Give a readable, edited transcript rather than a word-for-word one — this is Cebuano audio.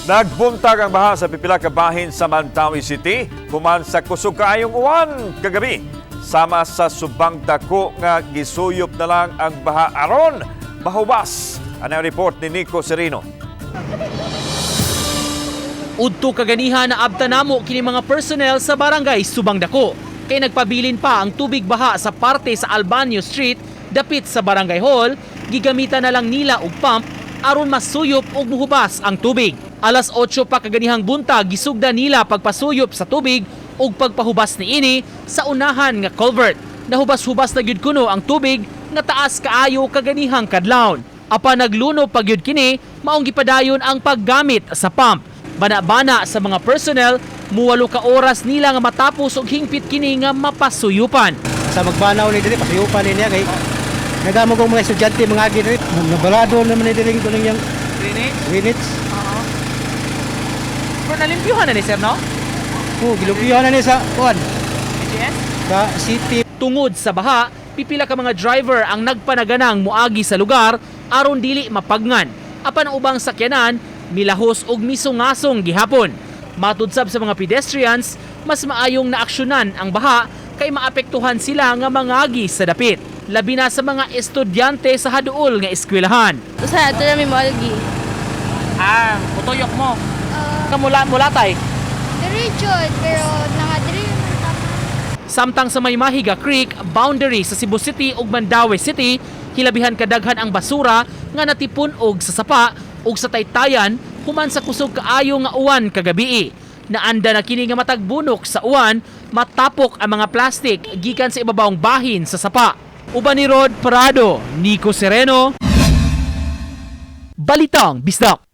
Nagbuntag ang baha sa pipila ka bahin sa Mandaue City human sa kusog kaayong uwan kagabi. Sama sa Subang Dako nga gisuyop na lang ang baha aron mahubas. Ano ang report ni Nico Serino? Udto kaganiha na abta namo kini mga personnel sa barangay Subang Dako kay nagpabilin pa ang tubig baha sa parte sa Albanio Street dapit sa barangay hall. Gigamitan na lang nila og pump aron masuyop og muhubas ang tubig. Alas 8 pa kaganihang buntag gisugda nila pagpasuyop sa tubig ug pagpahubas niini sa unahan nga culvert. Nahubas-hubas na gyud kuno ang tubig nga taas kaayo kaganihang kadlawon. Apan nagluno pa gyud kini, maong gipadayon ang paggamit sa pump. Bana-bana sa mga personnel, muwalo ka oras nila nga matapos og hingpit kini nga mapasuyupan. Sa magbanaw ni diri, pasuyupan ni niya kay nagamo kong mga estudyante mga agi diri, nabalado naman ni diri kuning yang Drainage? Drainage. Pero nalimpyuhan na ni sir, no? Oh, gilupihan na ni sa kuan BGS? sa city. Tungod sa baha, pipila ka mga driver ang nagpanaganang muagi sa lugar aron dili mapagngan. Apan ang ubang sakyanan, milahos og misungasong gihapon. Matud sab sa mga pedestrians, mas maayong naaksyonan ang baha kay maapektuhan sila nga mangagi sa dapit. Labi na sa mga estudyante sa haduol nga eskwelahan. Usa ato na mi moalgi. Ah, putuyok mo. Kamula mulatay. Diri jud, pero nanga diri man ta. Samtang sa may Mahiga Creek, boundary sa Cebu City ug Mandaue City, hilabihan kadaghan ang basura nga natipon og sa sapa ug sa taytayan human sa kusog kaayo nga uwan kagabii. Naanda na kini nga matag bunok sa uwan, matapok ang mga plastik gikan sa ibabawng bahin sa sapa. Uban ni Rod Prado, Nico Sereno, Balitang Bisdak.